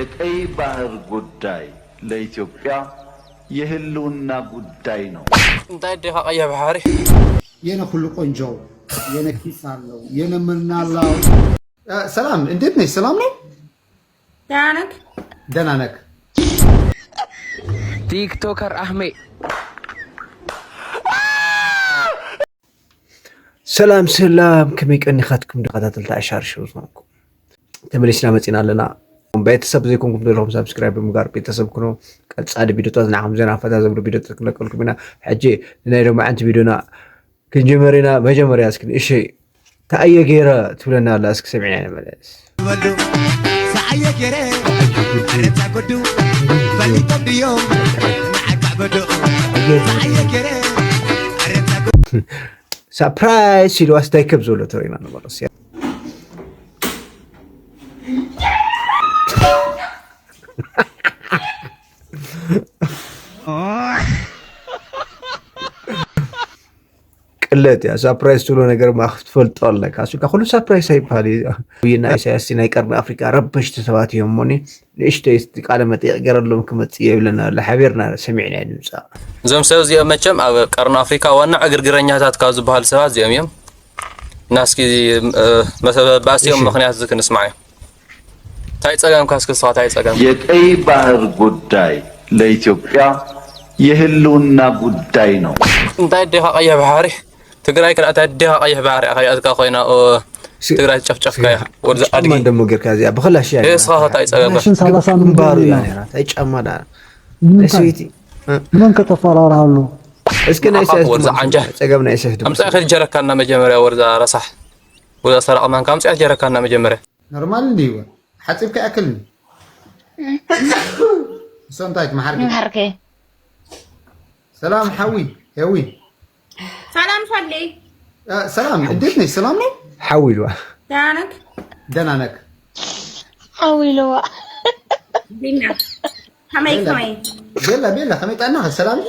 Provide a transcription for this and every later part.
የቀይ ባህር ጉዳይ ለኢትዮጵያ የህልውና ጉዳይ ነው። እንታይ ዲኻ ቀይሕ ባሕሪ? የነ ኩሉ ቆንጆ የነ ኪስ አለው የነ ምናላው። ሰላም፣ እንዴት ነሽ? ሰላም ነው? ደህና ነህ? ደህና ነክ? ቲክቶከር አህሜ ሰላም ሰላም፣ ከመይ ቀኒኻትኩም ተኸታተልቲ ኣሻር ሾው ዝኾንኩም? ተመሊስና መፂና ኣለና። ቤተሰብ ዘይኮንኩም ዘለኹም ሳብስክራይብ ብምግባር ቤተሰብ ኩኑ። ቀፃሊ ቪዲዮታት ንዓኹም ዘና ፈታ ዘብሉ ቪዲዮታት ክንለቀልኩም ኢና። ሕጂ ንናይ ሎማዓንቲ ቪዲዮና ክንጅመር ኢና። መጀመርያ እስኪ ንእሸይ ተኣየ ገይረ ትብለና ኣላ፣ እስኪ ሰሚዕና ንመለስ። በሉ ሰዓየ ገይረ ኣረታ ጎዱ ፈሊጦም ድዮም ንዓካ በዶ ሰዓየ ገይረ ኣረታ ጎዱ ሳፕራይዝ ኢልዋ ስታይ ከብ ዘሎ ተሪና ንመለስ። ቅለት እያ። ሳፕራይዝ ትብሎ ነገር ማ ክትፈልጦ ኣለካ። እሱ ኩሉ ሳፕራይዝ ኣይበሃል እዩ። ውይና ኢሳያስ ናይ ቀርኒ ኣፍሪካ ረበሽቲ ሰባት እዮም። ሞኒ ንእሽተይ እስቲ ቃለ መጠይቅ ገረሎም ክመፅእ የብለና ኣሎ። ሓቢርና ሰሚዕና ድምፃ። እዞም ሰብ እዚኦም መቸም ኣብ ቀርኒ ኣፍሪካ ዋና ዕግርግረኛታት ካብ ዝበሃሉ ሰባት እዚኦም እዮም። እና እስኪ መሰበባሲኦም ምክንያት እዚ ክንስማዕ እዩ። እንታይ ጸገምካ እስኪ ንስኻ እንታይ ጸገም? የቀይ ባህር ጉዳይ ለኢትዮጵያ የህልውና ጉዳይ ነው። እንታይ ዲኻ ቀይሕ ባሕሪ ትግራይ ክልኣታ ዲኻ ቀይሕ ባሕሪ ኣኸ ያዝካ ኮይና ትግራይ ጨፍጨፍካ እያ። ወርዚ ኣድጊ ደሞ ጌርካ እዚኣ ብኸላሽ እያ። እስኻ እንታይ ጸገምካ? ሽን ሰላሳ ግንባሩ እያ ነራ። እንታይ ጫማ ዳ? ንምንታይ? ሰይቲ መን ከተፈራርሃሉ? እስኪ ናይ ኢሳያስ ወርዛ ዓንጃ ጸገም ናይ ኢሳያስ ድማ ኣምጻእ ከጀረካና መጀመርያ ወርዛ ረሳሕ ወርዛ ሰራቕ ማንካ ኣምጻእ ጀረካና መጀመርያ። ኖርማል እንዲዩ ሓጺብካ ያክልኒ እሶ እንታይ ትመሓርኪ መሓርከ ሰላም ሓዊ ሄዊ ሰላም ሻሌ ሰላም እንዴት ነሽ ሰላም ነው ሓዊ ኢልዋ ደህና ነክ ደህና ነክ ሓዊ ኢልዋ ቢና ከመይ ከመይ ቤላ ቤላ ከመይ ጣና ሰላም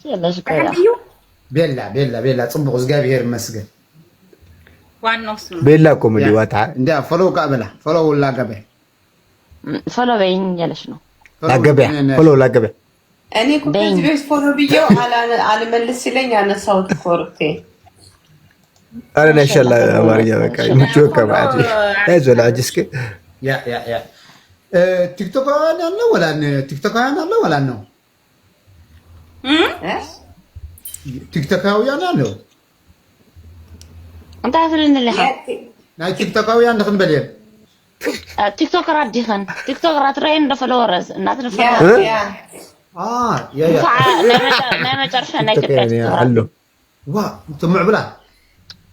የለ ሽኮራ እዩ ቤላ ቤላ ቤላ ጽቡቕ እግዚኣብሔር ይመስገን ዋናው እሱ ነው። ቤላ ኮሜዲ ዋታ እንዲያ ፎሎው ካ በላ ፎሎው ላገበ ፎሎ በይኝ እያለች ነው። ላገበያ ፎሎው ላገበያ እኔ እኮ ከዚህ በፊት ፎሎ ብዬው አላ- አልመልስ ሲለኝ ያነሳሁት እኮ ሩቴ። አረ ናይ ሸላ አማርኛ በቃ ምቹ ከማት ያይዞ ላጅ እስኪ ያ ያ ያ እ፣ ቲክቶካውያን አለ ወላ ን- ቲክቶካውያን አለ ወላ ነው ቲክቶካውያን አለው እንታይ ትብልኒ ኣለኻ? ናይ ቲክቶካውያን ንክንበል እየን ቲክቶከራት ዲኸን ቲክቶከራት ረየን ዶ ፎሎወረስ እናትንፈ ያ አ፣ ያ ያ ናይ መጨረሻ ናይ ኢትዮጵያ ቲክቶከራት ኣሎ ዋ እቶም ምዕብላት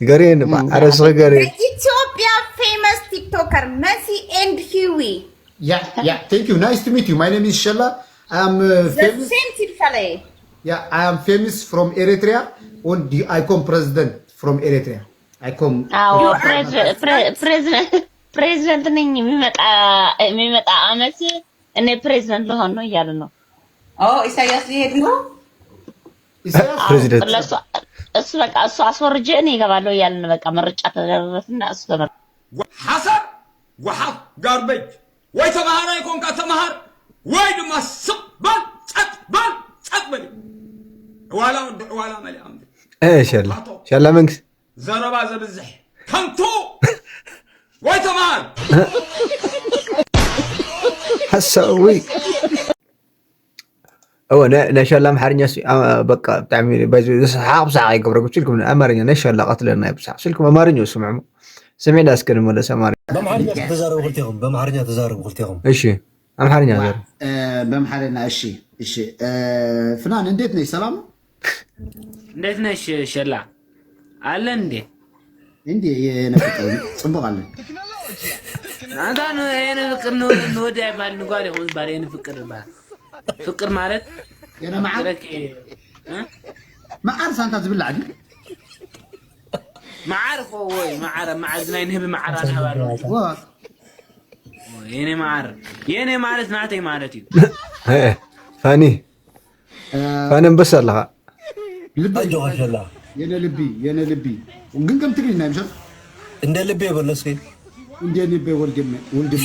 ገሬን ኣረስኸ ገሬ ኢትዮጵያ famous TikToker Messi and Huey Yeah, yeah. Thank you. Nice to meet you. My name is Shella. I am uh, famous. Same Tilfale. Yeah, I am famous from Eritrea. And I come president from Eritrea. I come. አዎ ፕሬዚደንት ነኝ። የሚመጣ የሚመጣ አመት እኔ ፕሬዚደንት ልሆን ነው እያሉ ነው። ኦ ኢሳያስ ሊሄድ ነው። Isaias? ፕሬዚደንት እሱ በቃ እሱ አስወርጄ እኔ እገባለሁ እያለ ነው። በቃ ምርጫ ተደረረትና እሱ ተመረ ሓሳብ ጓሓፍ ጋርበጅ ወይ ተምሃራይ ኮንካ ተምሃር ወይ ድማ ስቕ በል ጸጥ በል ጸጥ በል ዕዋላ ወዲ ዕዋላ መሊኣ ምድሪ ሸላ ሸላ መንግስት ዘረባ ዘብዝሕ ከንቱ ወይ ተምሃር ሓሳዊ እወ ናይ ሸላ ኣምሓርኛ በቃ ብጣዕሚ ሓቕ ብሳዕ ኣይገብረኩም ስልኩም ኣማርኛ ናይ ሸላ ቀትለና ብሳዕ ስልኩም ኣማርኛ ስምዑ ስሚዕና እስከ ንመለስ ኣማርኛ በአማርኛ ተዛረቡ ክልቴኹም በአማርኛ ተዛረቡ ክልቴኹም እሺ ኣምሓርኛ ዘር በምሓርና እሺ እሺ ፍናን እንዴት ነሽ ሰላም ነው እንዴት ነሽ ሸላ አለ እንዴ እንዴ የኔ ፍቅር ጽቡቅ አለ አንተ ነው የኔ ፍቅር ነው ወደ አይባል ንጓል ይሁን ባል የኔ ፍቅር ባል ፍቅር ማለት የኔ መዓር መዓር ሳንታ ዝብላዕ ድዩ መዓር እኮ ወይ መዓር መዓር ናይ ንህቢ መዓር ኣናባሪ የኔ መዓር የኔ ማለት ናተይ ማለት እዩ ፋኒ ፋኒ ኣንበሳ ኣለኻ ልቢ ሸላ የኔ ልቢ የኔ ልቢ ግን ከም ትግርኛ ይምሻል እንደ ልቤ በለስከኝ እንደ ልቤ ወልድሜ ወልድሜ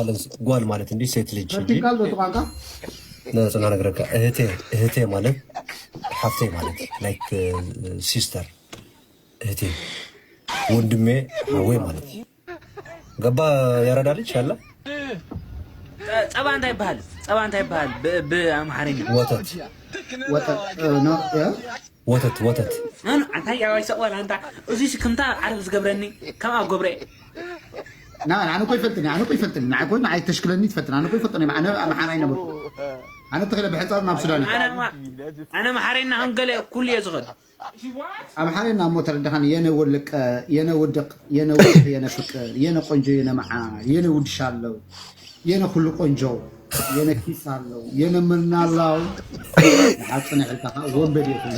ጓል፣ ጓል ማለት እንዲ ሴት ልጅ እንጂ። ቨርቲካል በቲ ቋንቋ? ነ-፣ ጽና ነግረካ። እህቴ፣ እህቴ ማለት ሓፍተይ ማለት፣ ላይክ፣ ሲስተር፣ እህቴ፣ ወንድሜ፣ ሓወይ ማለት። ገባ ያራዳ ልጅ አለ? ጸ-፣ ጸባ እንታይ ይበሃል? ጸባ እንታይ ይበሃል? ብ-፣ ብኣምሓርኛ። ወተት። ወተት፣ እ፣ ኖ፣ እ? ወተት፣ ወተት። ኖ፣ ኖ፣ ኣንታ ያዋይ ሰቆል፣ ኣንታ፣ እዚ ሽክምታ ዓረብ ዝገብረኒ፣ ከም ኣብ ገብረ። ና፣ ኣነ እኮ ይፈልጥኒ፣ ኣነ እኮ ይፈልጥኒ፣ ንዓይ እኮ፣ ንዓይ ተሽክለኒ ትፈልጥኒ፣ ኣነ እኮ ይፈልጥኒ፣ ኣነ ኣምሓራይ ነበርኩ። ኣነ ተኺለ ብሕጻር ናብ ሱዳን። ኣነ ማ-፣ ኣነ ኣምሓራይና ከም ገለ ኩሉ እየ ዝኸድ። ኣምሓራይና እሞ ተረዳኻኒ፣ የነ ወልቀ፣ የነ ውድቅ፣ የነ ውድቅ፣ የነ ፍቅር፣ የነ ቆንጆ፣ የነ መዓ፣ የነ ውድሻ ኣለው። የነ ኩሉ ቆንጆ፣ የነ ኪስ ኣለው፣ የነ ምናላው ንሓጽነ ሕልካኻ ወንበዴ ይኹን።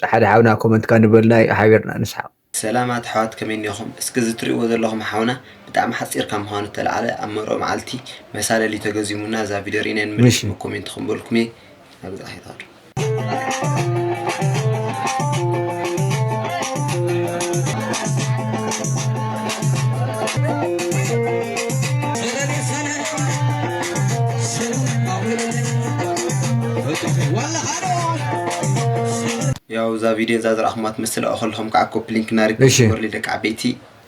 ሓደ ሓውና ኮመንት ካ ንበልና ሓቢርና ንስሓቕ። ሰላማት ኣሕዋት፣ ከመይ እኒኹም? እስኪ እዚ ትሪእዎ ዘለኹም ሓውና ብጣዕሚ ሓፂር ካብ ምዃኑ ተለዓለ ኣብ መርኦ መዓልቲ መሳለሊ ተገዚሙና እዛ ቪድዮ ርኢና ንመልስ እሺ። ኮሜንት ክምበልኩም እየ። ናብ ብዛዕባ ይትኸዱ። ያው እዛ ቪድዮ እዛ ዝረኣኹማ ትመስል፣ ኣብኡ ከለኹም ከዓ ኮፒ ሊንክ እና ሪፖስት እሺ። ግበሩለይ ደቂ ዓበይቲ።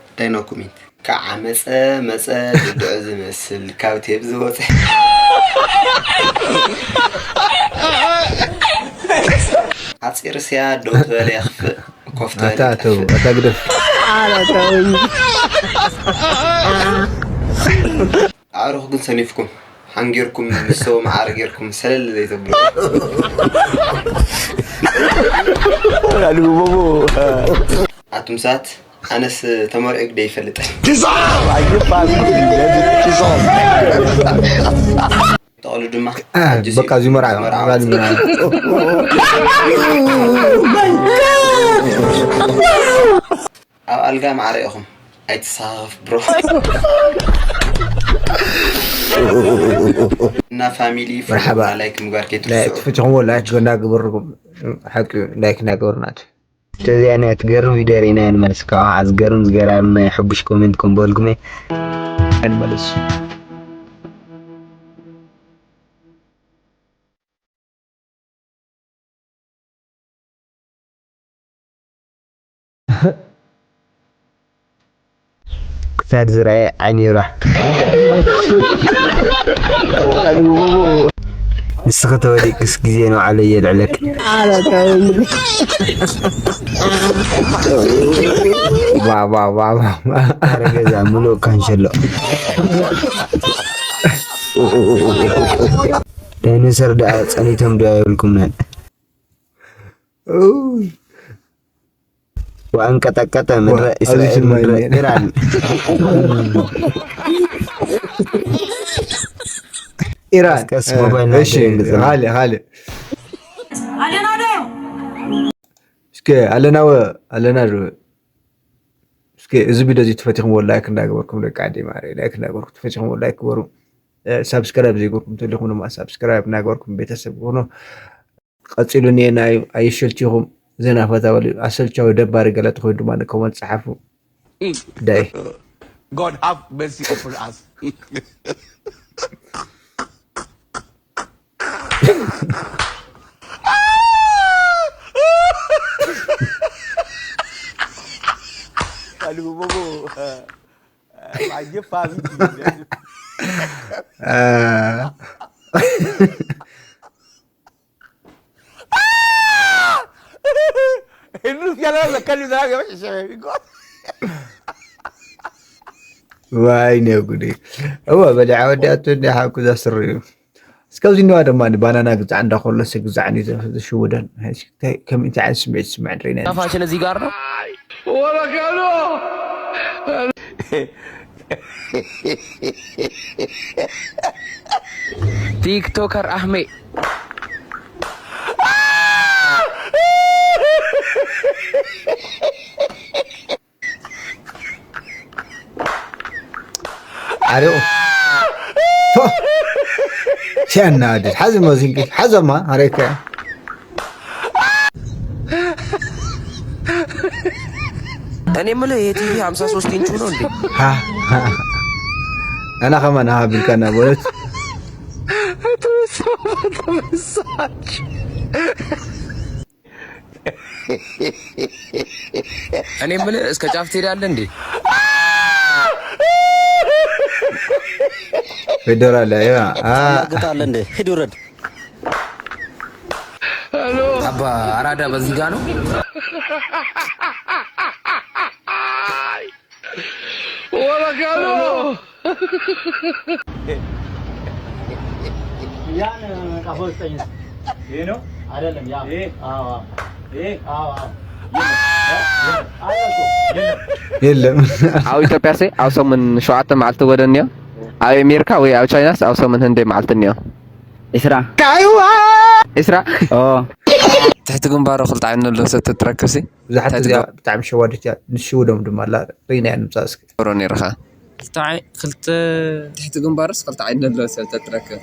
እንታይ ነው ኮሜንት? ከዓ መፀ መፀ ድልድዑ ዝመስል ካብ ቴፕ ዝወፀ። ሓፂር ስያ ደው ትበል የኽፍእ፣ ኮፍ ትበል ኣታ ተው፣ ይጠፍእ። ኣታ ግደፍ። ኣዕሩኽ ግን ሰኒፍኩም፣ ሓንጊርኩም ምስ ሰው መዓረ ጌርኩም ሰለል ዘይተብሉ። ኣልቦቦ። ኣቱም ሰባት፣ ኣነስ ተመርዒ ግደ ይፈልጥ። ኪሳራ! ኣይባል። ኪሳራ! ተቐሉ ድማ አ፣ ኣጅስ በቃ እዩ። እዚ መርዓ፣ መርዓ መርዓ፣ እዚ መርዓ። ኣብ ኣልጋ ማዕረ ኢኹም። ኣይትሳኸፍ ብሮ። እና ፋሚሊ መርሓባ። ላይክ ምግባር ከይትርስዑ። ላይክ ትፈትኹምዎ ላይክ ገና ግበርኩም። ሓቂ እዩ፣ ላይክ እናገበርናት። እዚኣ ናይ ትገርም ቪድዮ ርኢና ንመልስ። ካብ ዝገርም ዝገራርም ናይ ሕቡሽ ኮሜንት ከም በልኩሜ። እንመልስ። ክሳድ ዝረኣየ ዓይኒ ይብራህ። ንስኺ ተወዲቅስ ግዜ ንባዕሉ የልዕለኪ። ዋ፣ ዋ፣ ዋ፣ ዋ። ኣረ ገዛ ምሉእ ካንሸሎ። ዳይኖሰር ደኣ ጸኒቶም ዶ ኣይብልኩምናን? ኡይ። ወአንቀጠቀጠ ምድረ ዋ፣ እስራኤል ኣብዚ ምድረ ሽማግሌ። ኢራን። ኢራን። ቀስ እ፣ ሞባይል እሺ፣ ናደንግጽና። ሃለ፣ ሃለ። ኣለና ዶ? እስከ ኣለና ወ-፣ ኣለና ዶ? እስከ እዚ ቪድዮ እዚ ተፈቲኹምዎ ላይክ እንዳገበርኩም፣ ደቂ ዓደይ ማዕረ፣ ላይክ እንዳገበርኩም ተፈቲኹምዎ ላይክ ግበሩ። እ፣ ሳብስክራይብ ዘይገበርኩም እንተሊኹም ድማ ሳብስክራይብ እናገበርኩም ቤተሰብ ኩኑ። ቀጺሉ እኒኤና እዩ፣ ኣይሸልችኹም፣ ዘና ፈታ በሉ። ኣሰልቻዊ ደባሪ ገለ ተኾይኑ ድማ ንኮመንት ጸሓፉ። ዳይ። God have mercy upon us። Aduh, bobo. Aja paham. አ፣ Ini sekarang lekan di sana, siapa yang ikut? ዋይ፣ ኔው ጉዴ። እወ፣ በሊዓ ወዲኣቶ እንዲ ሓኩ ዘስር እዩ። እስከ ኣብዚ እኒዋ ድማ ባናና ግዛዕ እንዳኮለሰ ግዛዕ እንዲ ዝሽውደን። እንታይ፣ ከም እንታይ ዓይነት ስምዒት ዝስምዐን ርኢና ኢና። ጣፋችን እዚህ ጋር ነው። ولك ألو. ቲክቶከር ኣህሜ። ዓሪቑ። ፎ! ሲያናድድ። ሓዚ መዚንኪ። ሓዘማ፣ ኣረይከ። እኔ የምልህ ይሄ ቲቪ ሀምሳ ሶስት ኢንች ነው እንዴ? ሃ፣ ሃ። ኣና ከማን ሃ ቢልካና በለት። እኔ የምልህ እስከ ጫፍ ትሄዳለህ እንዴ? ፌደራል፣ ያ፣ አ። ታላግጣለህ እንዴ? ሂድ ውረድ። አባ አራዳ በዚህ ጋ ነው። ولك ألو. ያን ቀፎ ስጠኝ። ይሄ ነው። አይደለም ያ። ይሄ? አዎ፣ አዎ። ይሄ? አዎ፣ አዎ። የለም። አለ እኮ። የለም። የለም። ኣብ ኢትዮጵያ ሲ ኣብ ሰሙን ሸውዓተ መዓልቲ ወደንዮ። ኣብ ኣሜሪካ ወይ ኣብ ቻይናስ ኣብ ሰሙን ህንደይ መዓልቲ እኒዮ። ዒስራ። ዒስራ። ኦ። ትሕቲ ግንባሩ ክልተ ዓይኒ ኣለዎ ሰብ ተትረክብሲ ብዙሓት እንታይ እዚኣ ትገብር? ብጣዕሚ ሸዋዲት እያ። ንሽውዶም ድማ ኣላ። ርኢናያ ንምፃእ እስኪ። ሮ ነይርኻ ክልተ ዓይ- ክልተ ትሕቲ ግንባሩስ ክልተ ዓይኒ ኣለዎ ሰብ ተትረክብ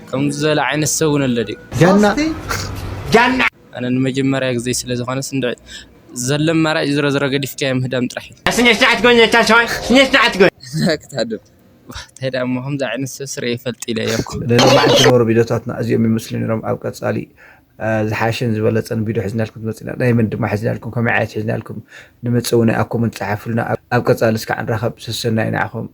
ከምዚ ዝበለ ዓይነት ሰብ እውን ኣሎ ድዩ? ጃና ኣነ ንመጀመርያ ግዜ ስለ ዝኾነስ እንድዒ ዘሎ ኣማራጭ ዝሮ ዝሮ ገዲፍካዮ ምህዳም ጥራሕ እዩ። ስኔት ናዕት ጎኝ ነቻ ሸዋይ ስኔት ናዕት ጎኝ ክትሃድም እንታይ ደኣ እሞ ከምዚ ዓይነት ሰብ ስርኤ ይፈልጥ ኢለ እየ እኮ ንሎማዓንቲ ዝነበሩ ቪዲዮታትና እዚኦም ይመስሉ ነይሮም። ኣብ ቀፃሊ አ፣ ዝሓሸን ዝበለፀን ቪዲዮ ሒዝናልኩም ትመፅና። ናይ መን ድማ ሒዝናልኩም፣ ከመይ ዓይነት ሒዝናልኩም ንመፅእ እውን ኣይኣኮምን፣ ፀሓፉልና። ኣብ- ኣብ ቀፃሊ እስካዕ ንራኸብ። ሰሰናዩ ንዓኹም።